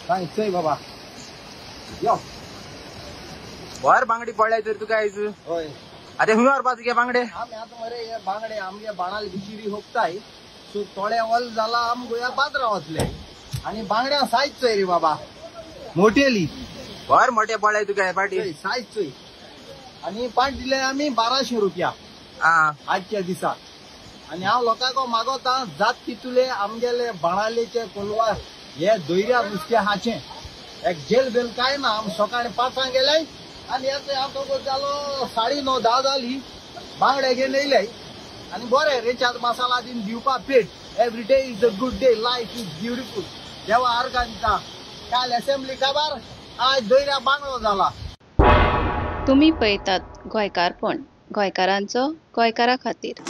काय चोय बाबा यो बर बांगडी पडल्या तर तुका आयज. हय आतां खंय व्हरपा तुगे बांगडे? आमी आतां मरे हे बांगडे आमगे बाणाल बिचिरी होपताय सो थोडे ओल जाला आम गोया बाजरा वतले आनी बांगड्या सायज चोय रे बाबा मोटेली बर मोठे पडले तुका हे पाटी सायज चोय. आनी पाट दिले आमी 1200 रुपया आजच्या दिसा. आनी हांव लोकांक मागोता जात तितुले आमगेले बाणालेचे कोलवा हे दोयऱ्या नुस्तें हाचें एक जेल बेल काय ना. आम सकाळी 5 गेले आनी आतां जालो 9:30 10 जाली बांगडे घेवन येयले आनी बरें रेचाद मसाला दिन दिवपा पेट. Every day is a good day, life is beautiful. देवा आर्गां दिता. काल एसेंब्ली काबार, आज दोयऱ्या बांगडो जाला. तुमी पळयतात गोंयकारपण, गोंयकारांचो गोंयकारा खातीर.